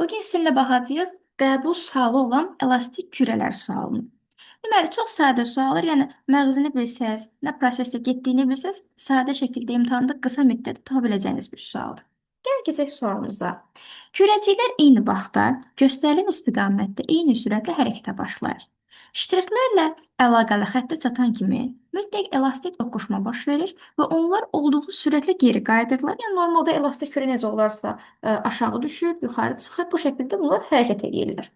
Bugün sizinlə baxacağıq qəbul sualı olan elastik kürələr sualını. Deməli, çox sadə sualdır. Yəni, məğzini bilsəz, nə prosesdə getdiyini bilsəz, sadə şəkildə imtahanda qısa müddətdə tapa biləcəyiniz bir sualdır. Gəl keçək sualımıza. Kürəciklər eyni vaxtda göstərilən istiqamətdə eyni sürətlə hərəkətə başlayır. Ştrixlərlə əlaqəli xəttə çatan kimi mütləq elastik toqquşma baş verir və onlar olduğu sürətlə geri qayıdırlar. Yəni, normalda elastik kürə necə olarsa aşağı düşür, yuxarı çıxır. Bu şəkildə bunlar hərəkət edirlər.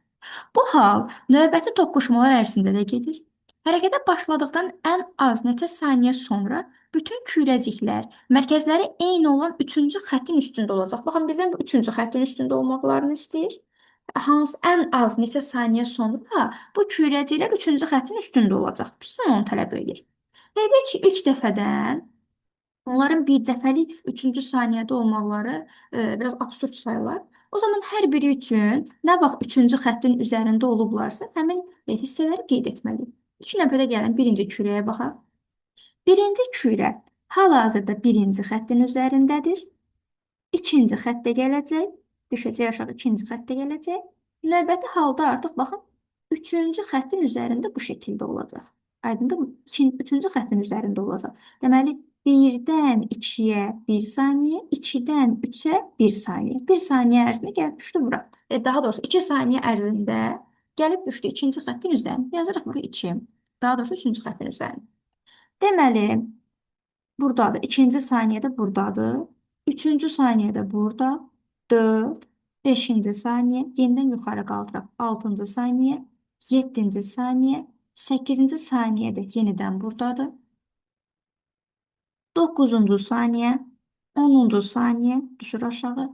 Bu hal növbəti toqquşmalar ərzində də gedir. Hərəkətə başladıqdan ən az neçə saniyə sonra bütün kürəciklər mərkəzləri eyni olan üçüncü xəttin üstündə olacaq. Baxın, bizdən bu üçüncü xəttin üstündə olmaqlarını istəyir. Hansı ən az neçə saniyə sonra bu kürəciklər üçüncü xəttin üstündə olacaq. Bizdən onu tələb edir. Təbii ki, ilk dəfədən onların bir dəfəlik üçüncü saniyədə olmaqları biraz absurd sayılar. O zaman hər biri üçün nə vaxt üçüncü xəttin üzərində olublarsa, həmin hissələri qeyd etməliyik. İlk növbədə gəlin birinci kürəyə baxaq. Birinci kürə hal-hazırda birinci xəttin üzərindədir. İkinci xəttə gələcək. Düşəcək aşağı ikinci xəttə gələcək. Növbəti halda artıq baxın, üçüncü xəttin üzərində bu şəkildə olacaq. Aydındır mı? Üçüncü xəttin üzərində olacaq. Deməli, 1-dən 2-yə 1 saniyə, 2-dən 3-ə 1 saniyə. 1 saniyə ərzində gəlib düşdü bura. Daha doğrusu 2 saniyə ərzində gəlib düşdü ikinci xəttin üzərində. Yazırıq bura 2. Daha doğrusu üçüncü xəttin üzərində. Deməli, buradadır. İkinci saniyədə buradadır. Üçüncü saniyədə burada. 4, 5-ci saniyə, yenidən yuxarı qaldıraq. 6-cı saniyə, 7-ci saniyə, 8-ci saniyədə yenidən buradadır. 9-cu saniyə, 10-cu saniyə düşür aşağı.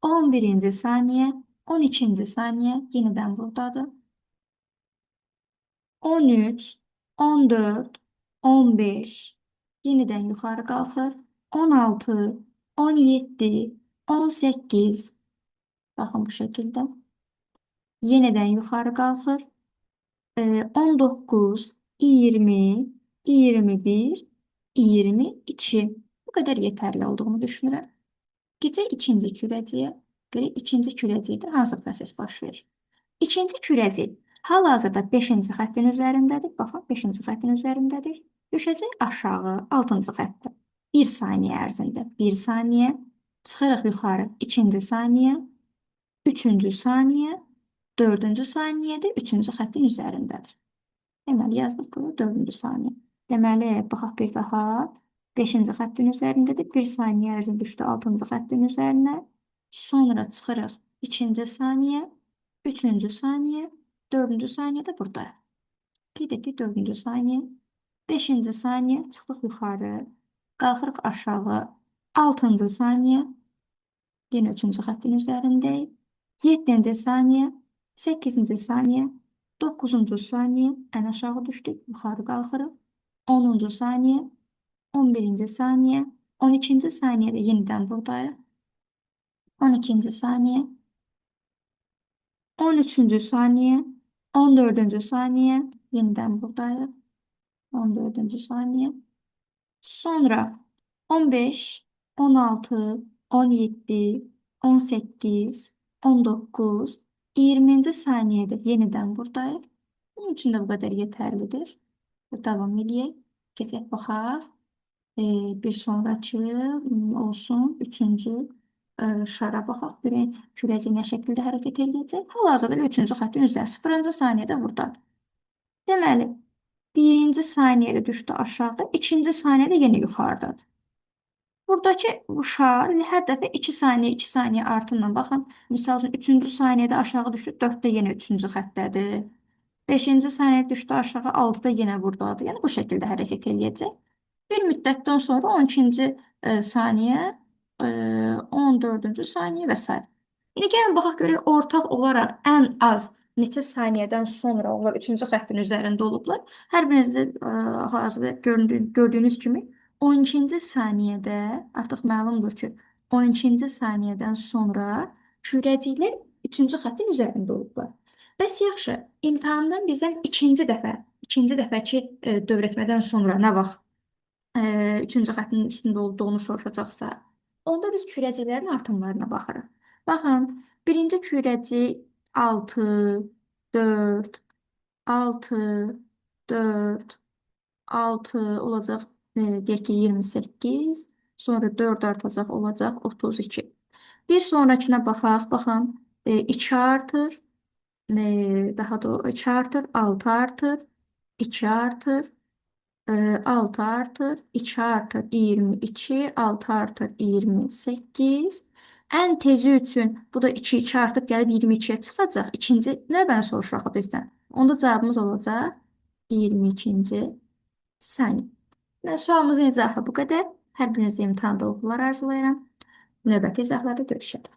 11-ci saniyə, 12-ci saniyə yenidən buradadır. 13, 14, 15 yenidən yuxarı qalxır. 16, 17, 18, baxın bu şəkildə. Yenidən yuxarı qalxır. 19, 20, 21, 22. Bu qədər yetərli olduğunu düşünürəm. Keçək ikinci kürəciyə. Görək ikinci kürəcikdə hansı proses baş verir. İkinci kürəcik hal-hazırda 5-ci xəttin üzərindədir. Baxın, 5-ci xəttin üzərindədir. Düşəcək aşağı 6-cı xəttə. 1 saniyə ərzində. 1 saniyə. Çıxırıq yuxarı 2-ci saniyə, 3-cü saniyə, 4-cü saniyədə 3-cü xəttin üzərindədir. Deməli, yazdıq bunu 4-cü saniyə. Deməli, baxaq bir daha. 5-ci xəttin üzərindədir. 1 saniyə ərzində düşdü 6-cı xəttin üzərinə. Sonra çıxırıq 2-ci saniyə, 3-cü saniyə, 4-cü saniyə də burada. Qeyd etdik 4-cü saniyə. 5-ci saniyə çıxdıq yuxarı, qalxırıq aşağı. 6-cı saniyə, yenə 3-cü xəttin üzərindəyik. 7-ci saniyə, 8-ci saniyə, 9-cu saniyə, ən aşağı düşdük, yuxarı qalxırıq. 10-cu saniyə, 11-ci saniyə, 12-ci saniyədə yenidən buradayıq. 12-ci saniyə, 13-cü saniyə, 14-cü saniyə, yenidən buradayıq. 14-cü saniyə. Sonra 15, 16, 17, 18, 19, 20-ci saniyədə yenidən buradayıq. Bunun üçün də bu qədər yetərlidir. Davam eləyək. Keçək baxaq. Bir sonrakı olsun. Üçüncü şara baxaq. Görək kürəcik nə şəkildə hərəkət eləyəcək. Hal-hazırda üçüncü xəttin üzərində. 0-cı saniyədə buradadır. Deməli, birinci saniyədə düşdü aşağı, ikinci saniyədə yenə yuxarıdadır. Buradakı bu şar hər dəfə 2 saniyə, 2 saniyə artımla baxın. Misal üçün, 3-cü saniyədə aşağı düşdü, 4-də yenə 3-cü xəttədir. 5-ci saniyədə düşdü aşağı, 6-da yenə buradadır. Yəni, bu şəkildə hərəkət eləyəcək. Bir müddətdən sonra 12-ci saniyə, 14-cü saniyə və s. İndi gəlin baxaq görək, ortaq olaraq ən az neçə saniyədən sonra onlar 3-cü xəttin üzərində olublar. Hər birinizdə hazırda gördüyünüz kimi 12-ci saniyədə artıq məlumdur ki, 12-ci saniyədən sonra kürəciklər 3-cü xəttin üzərində olublar. Bəs yaxşı, imtahandan bizdən ikinci dəfəki dövr etmədən sonra nə vaxt 3-cü xəttin üstündə olduğunu soruşacaqsa, onda biz kürəciklərin artımlarına baxırıq. Baxın, birinci kürəcik 6, 4, 6, 4, 6 olacaq, deyək ki, 28. Sonra 4 artacaq, olacaq 32. Bir sonrakına baxaq. Baxın, 2 artır, daha da 2 artır, 6 artır, 2 artır, 6 artır, 2 artır, 22, 6 artır, 28. Ən tezi üçün bu da 2, 2 artıb gəlib 22-yə çıxacaq. İkinci növbəni soruşur axı bizdən. Onda cavabımız olacaq 22-ci saniyə. Və sualımızın izahı bu qədər. Hər birinizə imtahanda uğurlar arzulayıram. Növbəti izahlarda görüşərik.